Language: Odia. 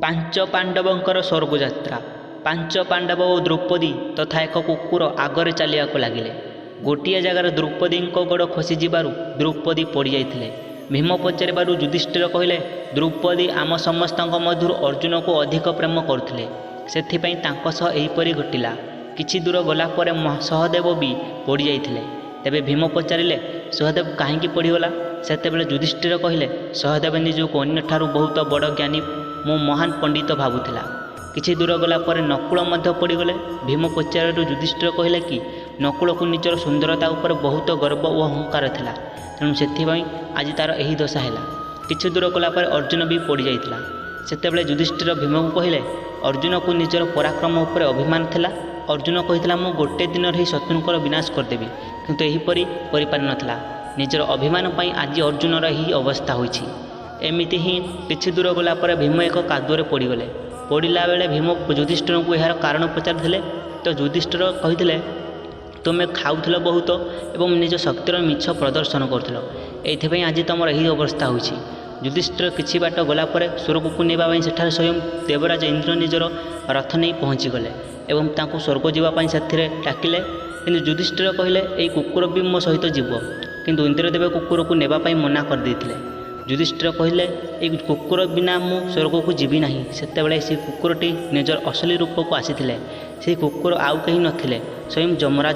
ପାଞ୍ଚ ପାଣ୍ଡବଙ୍କର ସ୍ୱର୍ଗଯାତ୍ରା। ପାଞ୍ଚ ପାଣ୍ଡବ ଓ ଦ୍ରୌପଦୀ ତଥା ଏକ କୁକୁର ଆଗରେ ଚାଲିବାକୁ ଲାଗିଲେ। ଗୋଟିଏ ଜାଗାରେ ଦ୍ରୌପଦୀଙ୍କ ଗୋଡ଼ ଖସିଯିବାରୁ ଦ୍ରୌପଦୀ ପଡ଼ିଯାଇଥିଲେ। ଭୀମ ପଚାରିବାରୁ ଯୁଧିଷ୍ଠିର କହିଲେ, ଦ୍ରୌପଦୀ ଆମ ସମସ୍ତଙ୍କ ମଧ୍ୟରୁ ଅର୍ଜୁନକୁ ଅଧିକ ପ୍ରେମ କରୁଥିଲେ, ସେଥିପାଇଁ ତାଙ୍କ ସହ ଏହିପରି ଘଟିଲା। କିଛି ଦୂର ଗଲା ପରେ ସହଦେବ ବି ପଡ଼ିଯାଇଥିଲେ। ତେବେ ଭୀମ ପଚାରିଲେ, ସହଦେବ କାହିଁକି ପଡ଼ିଗଲା? ସେତେବେଳେ ଯୁଧିଷ୍ଠିର କହିଲେ, ସହଦେବ ନିଜକୁ ଅନ୍ୟଠାରୁ ବହୁତ ବଡ଼ ଜ୍ଞାନୀ, ମୁଁ ମହାନ ପଣ୍ଡିତ ଭାବୁଥିଲା। କିଛି ଦୂର ଗଲା ପରେ ନକୁଳ ମଧ୍ୟ ପଡ଼ିଗଲେ। ଭୀମ ପଚାରିବାରୁ ଯୁଧିଷ୍ଠିର କହିଲେ କି ନକୁଳକୁ ନିଜର ସୁନ୍ଦରତା ଉପରେ ବହୁତ ଗର୍ବ ଓ ଅହଙ୍କାର ଥିଲା, ତେଣୁ ସେଥିପାଇଁ ଆଜି ତା'ର ଏହି ଦଶା ହେଲା। କିଛି ଦୂର ଗଲା ପରେ ଅର୍ଜୁନ ବି ପଡ଼ିଯାଇଥିଲା। ସେତେବେଳେ ଯୁଧିଷ୍ଠିର ଭୀମକୁ କହିଲେ, ଅର୍ଜୁନକୁ ନିଜର ପରାକ୍ରମ ଉପରେ ଅଭିମାନ ଥିଲା। ଅର୍ଜୁନ କହିଥିଲା, ମୁଁ ଗୋଟେ ଦିନରେ ହିଁ ଶତ୍ରୁଙ୍କର ବିନାଶ କରିଦେବି, କିନ୍ତୁ ଏହିପରି କରିପାରିନଥିଲା। ନିଜର ଅଭିମାନ ପାଇଁ ଆଜି ଅର୍ଜୁନର ଏହି ଅବସ୍ଥା ହୋଇଛି। ଏମିତି ହିଁ କିଛି ଦୂର ଗଲା ପରେ ଭୀମ ଏକ କାଦୁଅରେ ପଡ଼ିଗଲେ। ପଡ଼ିଲା ବେଳେ ଭୀମ ଯୁଧିଷ୍ଠିରଙ୍କୁ ଏହାର କାରଣ ପଚାରିଥିଲେ ତ ଯୁଧିଷ୍ଠିର କହିଥିଲେ, ତୁମେ ଖାଉଥିଲ ବହୁତ ଏବଂ ନିଜ ଶକ୍ତିର ମିଛ ପ୍ରଦର୍ଶନ କରୁଥିଲ, ଏଇଥିପାଇଁ ଆଜି ତୁମର ଏହି ଅବସ୍ଥା ହୋଇଛି। ଯୁଧିଷ୍ଠିର କିଛି ବାଟ ଗଲା ପରେ ସ୍ୱର୍ଗକୁ ନେବା ପାଇଁ ସେଠାରେ ସ୍ୱୟଂ ଦେବରାଜ ଇନ୍ଦ୍ର ନିଜର ରଥ ନେଇ ପହଞ୍ଚିଗଲେ ଏବଂ ତାଙ୍କୁ ସ୍ୱର୍ଗ ଯିବା ପାଇଁ ସେଥିରେ ଡାକିଲେ। କିନ୍ତୁ ଯୁଧିଷ୍ଠିର କହିଲେ, ଏଇ କୁକୁର ବି ମୋ ସହିତ ଯିବ। କିନ୍ତୁ ଇନ୍ଦ୍ରଦେବ କୁକୁରକୁ ନେବା ପାଇଁ ମନା କରିଦେଇଥିଲେ। ଯୁଧିଷ୍ଠିର କହିଲେ, ଏଇ କୁକୁର ବିନା ମୁଁ ସ୍ୱର୍ଗକୁ ଯିବି ନାହିଁ। ସେତେବେଳେ ସେ କୁକୁରଟି ନିଜର ଅସଲି ରୂପକୁ ଆସିଥିଲେ। ସେହି କୁକୁର ଆଉ କେହି ନଥିଲେ, ସ୍ୱୟଂ ଯମରାଜ।